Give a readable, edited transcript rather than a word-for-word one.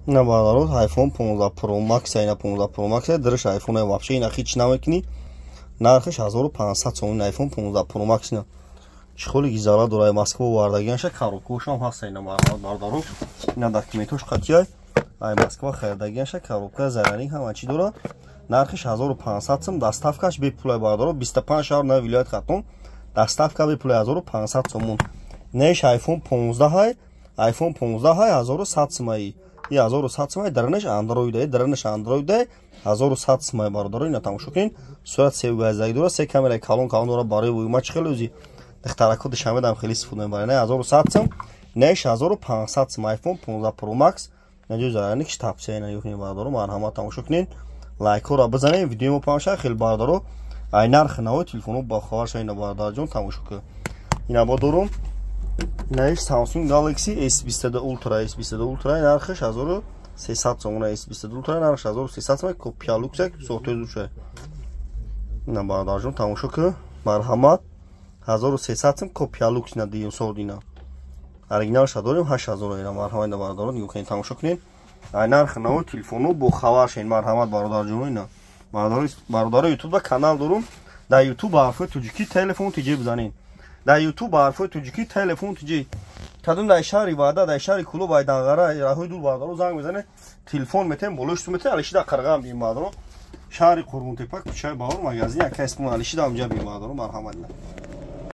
Ина, бародаро, iPhone 15 Pro Max, ина 15 Pro Max, дараш iPhone вообще ина ҳеч намекунӣ. Нархаш 1500 сомон, iPhone 15 Pro Max. Ина чехоли гизара дора, Москва овардагианша, коробкаошам ҳаста. Ина, бародаро, ина документош қатъияй, ай Москва харидагианша, коробка, заряник, ҳама чӣ дора. Нархиш 1500 сом, доставкаш бепулай, бародаро, 25 шаҳр на вилоят Хатлон доставка бепулай, 1500 сомон. Неш iPhone 15 ҳай, iPhone 15 ҳай, 1100 сомаи и 1100 сомаи, даранаш Android ай, даранаш Android ай, 1100 сомаи, бародаро. Ина тамошо кунед, сурат севгаздаги дора, се камераи калон калон дора, барои вуйма чӣ хеле ӯзи духтарако Душанбедам хеле истифода мебаранд. 1100 сом, неш 1500 сом, iPhone 15 Pro Max. Наҷо заряникш тапсия, ина юхни, бародаро, марҳамат, тамошо кунед, лайкҳоро бизанед, видеои мо паҳн шавад хеле, бародаро, ай нархи нави телефонҳо бохабар шавед. Ина, бародарҷон, тамошо кун, ина бо дорум, наиш Samsung Galaxy S22 Ultra, S22 Ultra, нархаш 1300 сомон, S22 Ultra нархаш 1300 сомон, копия люкс, соатои зуд. Ина, бародарҷон, тамошо кун, марҳамат, 1300 сом, копия люкс, ина дуюм сорт, ина оригиналша дорем 8000. Ина, марҳамат, ина, бародарон, нигоҳ кунед, тамошо кунед, ай нархи нави телефонҳо бо хабар шавед, марҳамат, бародарҷоно. Ина, бародаро, Ютуб ба канал дорум, дар Ютуб ба ҳарфҳои тоҷикӣ «Телефон тиҷи» бизанед, дар Ютуб ба ҳарфҳои тоҷикӣ «Телефон тиҷи». Кадом дар шаҳри Ваҳдат, дар шаҳри Кӯлоб, ай Данғара, раҳои дур, бародаро, занг мезанед, телефон метем, болои метем. Алишида Қарғам бим, бародаро, шаҳри Қурғонтепа, кӯчаи Баҳор, магазин яка исмон Алишида, ҳамҷа бим, бародаро, марҳамат.